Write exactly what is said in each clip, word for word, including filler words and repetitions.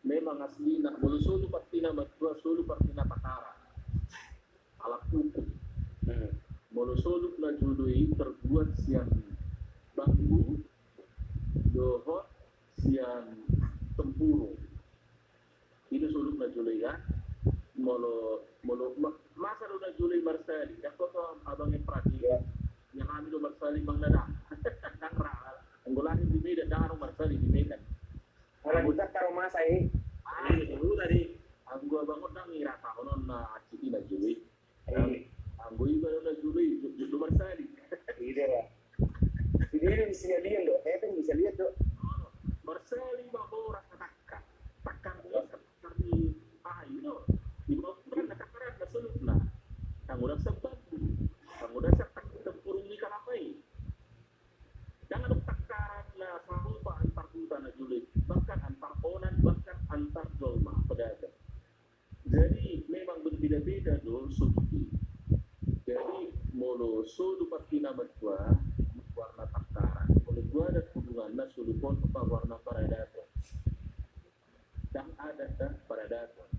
memang aslina, molo solup artina matua, solup artina takaran. Alat hukum. Hmm. Molo solup na jolo i terbuat sian bambu dohot sian tempurung. I do solup na jolo i kan. Molo, molo ma-, masa do na jolo i marsali, ndang ho tu abang Efrat i. Ia hami do marsali manang na ndang. Ndang ra, anggo lahir di Medan, ndang adong marsali di Medan. Ala bisa karo masa i. Ah, iya, dulu tadi. Anggo abang on ndang i rasa honon na acik i na jolo i. Iya. Anggo iba do na jolo i, jolo, jolo marsali. Iya, lah. Jadi, ini bisa lihat do, eh, kan bisa lihat do. Marsali ma boras na tangkar. Tangkar boras na tangkar di, ah, i do. Di bawah ukuran na tangkaran na solupna. Anggo ndang sian bambu. Anggo ndang sian tang-, tempurung ni kalapa i. Ndang adong tangkaran na sarupa antar huta na jolo i, bahkan antar onan, bahkan antar jolma, pedagang. Jadi, memang berbeda-beda do solup i. Jadi, molo solup artina matua, warna tangkaran. Molo tu adat hubunganna solup on, warna paradaton. Ndang adat, ndang paradaton.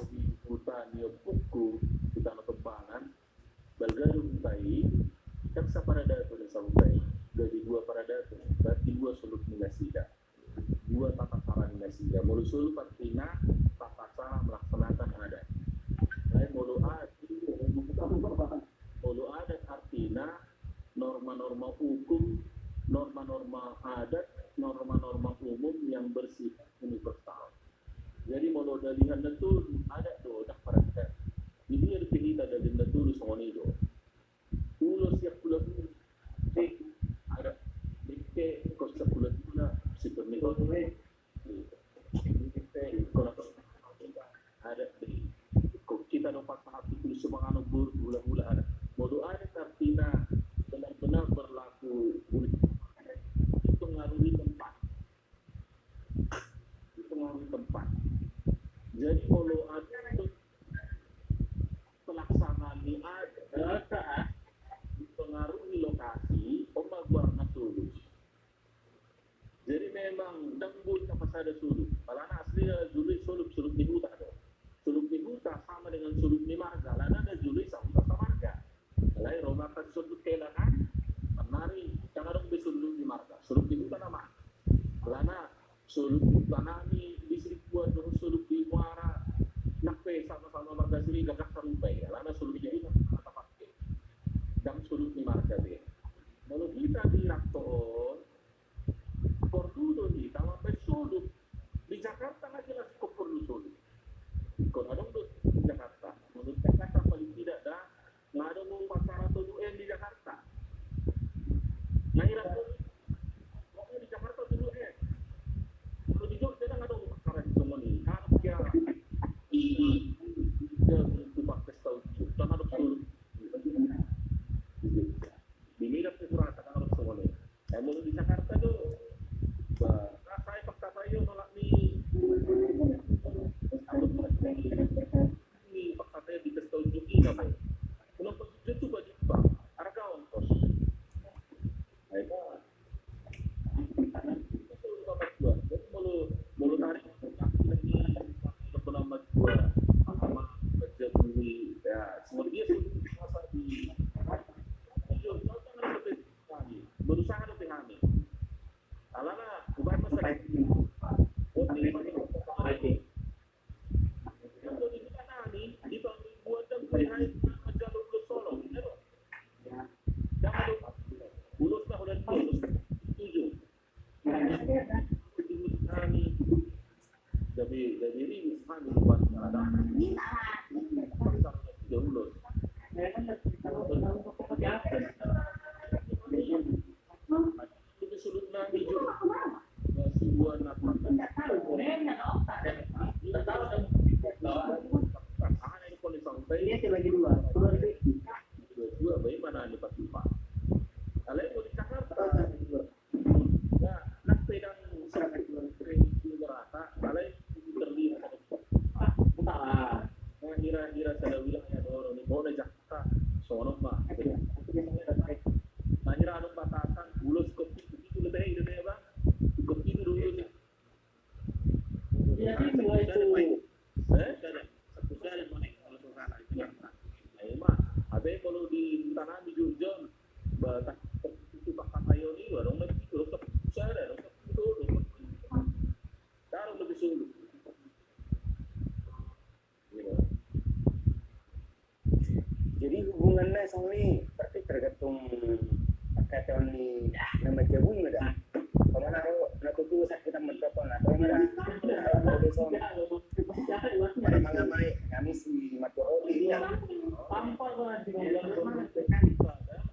Di huta ni ompungku, di Tano Tombangan, balga do huta i, ndang saparadaton do huta i, gabe dua paradaton, berarti dua solup ni nasida. Dua tata cara ni nasida. Molo solup artina tata cara melaksanakan adat. Lain molo adat, molo adat artina norma-norma hukum, norma-norma adat, norma-norma umum yang bersifat universal. Jadi, molo dalihan na tolu, adat do, ndang paradaton. Di dia dope hita dalihan na tolu songon i do. Ulos sian hulahula. Adat. Dengke, ingkon sian hulahula, si pernikahan. Adat do. Ingkon hita do pasahat tu hulahula, adat. Molo adat artina benar-benar berlaku, dipengaruhi tempat. Dipengaruhi tempat. Jadi, molo adat pelaksanaan ni adat dipengaruhi lokasi, on ma goarna solup. Jadi, memang ndang boi tapasada solup. Alana asli jolo i solup, solup ni huta do. Solup ni huta sama dengan solup ni marga. Alana na jolo i sahuta samarga. Alai ro ma angka solup hela kan, sannari ndang adong be solup ni marga, solup ni huta nama. Alana solup ni huta nami di Sidempuan dohot solup ni Muara, nang pe sama-sama marga Siregar, ndang sarupa i. Alana solup ni huta na tapake, ndang solup ni marga be. Molo hita di Rantau on, porlu do hita mambaen solup. Di Jakarta nga jelas ingkon porlu solup. Ingkon adong do di Jakarta. Menurut Jakarta paling tidak da, nga adong upacara tolu M di Jakarta. Nga hira do, pokokna di Jakarta tolu M. Molo di Jogja nga adong upacara di songon i. Harus ya. Upacara tolu M. Nga adong solup. Di Medan pe hurasa nga adong songon i. Eh, molo di Jakarta do, ba, rasa i pangkataion, nolak ni, ni pangkataion di pesta unjuk i, na pe. Unang pajujut tu pajumpa, arga ongkos. Ai ba. Jadi molo, molo tarik, lagi, lagi, lagi, lagi, lagi, lagi, ya, semua dia sih, masa di, Berusaha dope hami. Alana, ubahen ma sada. Oke. Yang do di huta nami, di pangguan dan pihak manjalo ulos solo. Jangan lupa. Ulos na holan ulos. Tujuh. Gabe, gabe riwis hami buat ada. Pasar jauh loh. Itu sulut nami jo. Sebuah nafas. Ada yang boleh sampai. Dua, dua, bagaimana ini Pak Tupa? Kalau di Jakarta, Nah, nang pe ndang sahat tu rata, alai terlihat. Nah, hira-hira sada wilayah do, ni bona Jakarta, songon on ma. Nah, hira adong batasan, ulos ingkon pitu, pitu do tahe, i do tahe, Bang. Ingkon pitu do ulos. Itu pakai ni, orang lebih dulu ke pusat, orang ke dulu, orang ke dulu. Taruh lebih sungguh. Jadi hubunganna songon i berarti tergantung pangkataion ni na marjabu i ma da. Pamana ro na tutu sakit amat dokon atau ma da. Pada mangamai kami si Maduro ini.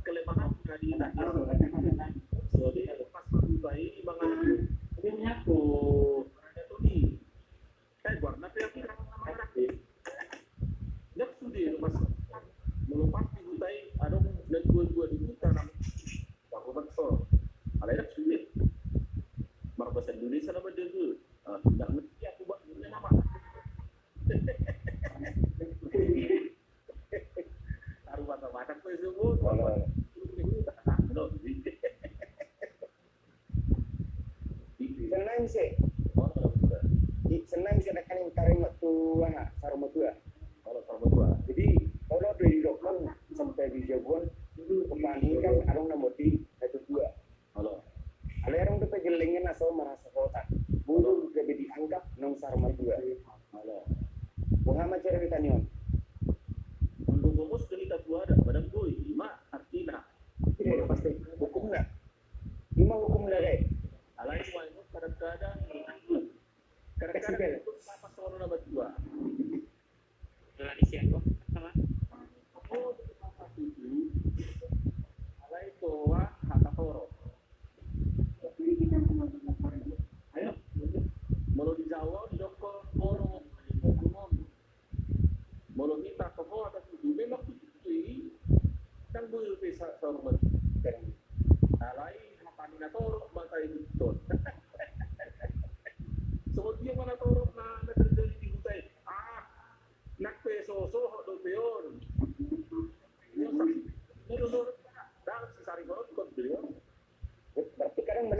Kelemahan dari so dia pas berubah ini mangamai ini aku. Ada tuh nih. Sai goarna pe au tinggal na mangarake. Ndang sude do mas. Molo pasti huta i adong na dua-dua di huta na. Baru bakso. Alai ndang sude. Marbahasa Indonesia nama dia tu. Ndang ngerti aku buat dunia nama. Aru mata-mata ko itu. Senang se. Senang se na kan taringot tu aha, saur matua. Jadi molo do didokkon sampe di jabu on, rupani kan adong na modi na tutua. Alai adong dope gellengna na so marasa hotak. Molo gabe dianggap naung saur matua. Boha ma cara ni tanion. Mendogomos dari tatua dan badan boy, ima artina. Hukumna. Ima hukum na re. Alai wai mo kadang-kadang kadang-kadang itu apa soal nama tua. Tradisi apa? Alai toa hata toro. Ayo. Molo di Jawa di dokon toro. Molo hita toho atau tujuh memang tujuh i. Kan gue bisa sorban. Alai hata ni na torop mata i betul. Sebab dia mana torop na na terjadi di huta i. Ah, nak pe soso hok do peon. Dalam sesari horot kon beliau. Berarti kadang